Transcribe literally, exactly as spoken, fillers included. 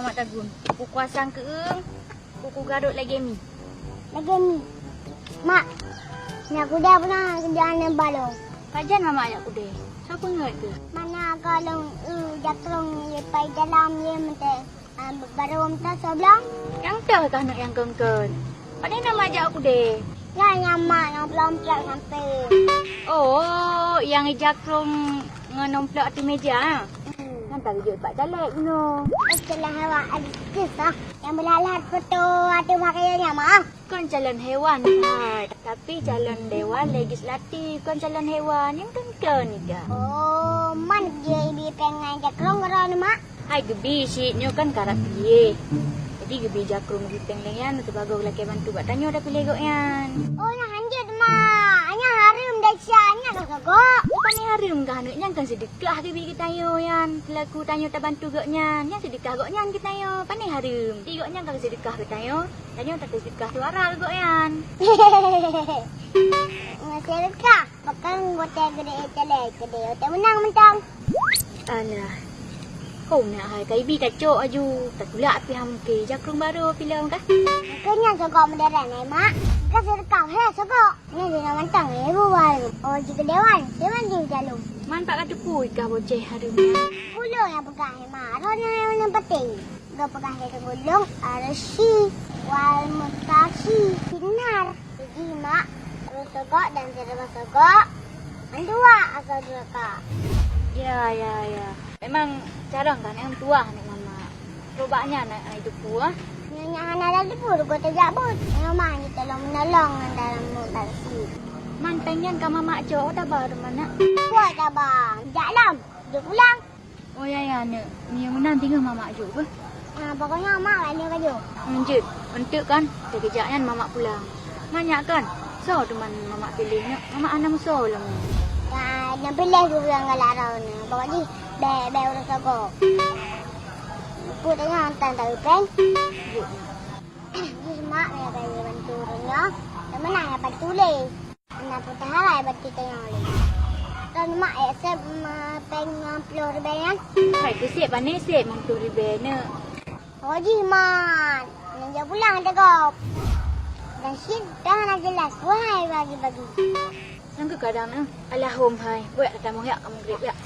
Mak Tagun, kukuasang keueung, kukugarot lagèe mi. Lagèe mi. Mak, nyak kudè peue na keujadian nyan balo. Pajan Mamak jak kudè? Soe peungeut keuh? Mana ka lôn eu jakrong ye pai dalam ye meuntèe. Ah, baru meuta soblong. Nyang toh kah aneuk nyang kongkon? Pane na Mak jak kudè? Nyan nyang mak nyang peulomplot sampé. Oh, nyang ija krong ngon nomplot ateueh meja, ha? Hmm. Nyan tageujok bak caleg bunoe. Eh, calon hewan artis ah. Nyang beulalat foto ateueh pakaian nyan, Mak. Kon calon hewan, hai. Tapi calon dewan legislatif, kon calon hewan. Nyang kongkon ija. Oh, man jih ibi péng ngon jakrong keudroe, Mak? Hai geubi, cit nyoe kan karab piléh. Jadi geubi jakrong geubi péng lé nyan sibagoe lakèe bantu bak tanyoe tapiléh gobnyan. Oh, nyan hanjeuet, Mak. Nyan hareuem desya, nyan ka sogok. Pane hareuem kah aneuk, nyan kan seudeukah geubi keu tanyoe nyan. Seulaku tanyoe tabantu gobnyan, nyan seudeukah gobnyan keu tanyoe. Pane hareuem. Jadi gobnyan ka seudeukah keu tanyoe, tanyoe taseudeukah suara keu gobnyan. Seudeukah? Pakon watèe geude teulet keudeh watèe meunang mantong. Alah. Hom nak hai ka ibi tacok aju. Tatulak pih ham ke jakrong barô pilong kah? Keu nyan sogok meuderet hai mak. Ka seudeukah he sogok. Nyan jinoe mantong he buwai. Oh jikeudeh wan. Dewan jih jalong. Man pat ka teupui kah boceh hareuem. Pulo nyang peugah hai mak. Roh nyan nyang penting. Geupeugah lé teungku lôn, Arsi, wal Mutasi, Sinar. Jadi mak, rôh sogok dan siribèe sogok, mandua asoe duraka. Ya, ya, ya. Memang carông kan nyang tuah aneuk mama. Coba nyan ai teupeu ah. Nyan hana lé teupeu, rugoe tajak beuet. Nyoe mah jitolong meunolong ngon dalam mutasi. Man péng nyan ka mama cok, taba teuma nak. Kuat taba, jak lom, jok pulang. Oh ya, ya, aneuk. Meunyoe meunan teungoh mamak jok beuh. Ah, pokoknya mak lak nyoe ka jok. Lanjut. Eunteuk kan, teukeujak nyan mamak pulang. Manyak kan? Soe teuma mamak piléh nyoe? Mamak hana meusoe lom. Ya, nyang piléh geuh nyang galak droeneuh. Pokok jih bèk, bèk ureueng sogok. Peue tanyoe hantom tareupèng. Jok. Jih mak, ya, bantu ureueng nyoe. Teuma na ya bantu lé. Hana peue taharai bak tanyoe lé. Kon mak ék sép, ma, péng limong ploh ribèe nyan? Hai, keu sép, pane sép limong ploh ribèe neuk. Oh jih man, nyan jak pulang teugob. Dan cit dah hana jeulaih, wahai bagi-bagi. Nyang keu kadang na, alah hom hai, beuyak tatamoh yak ka meugreb yak.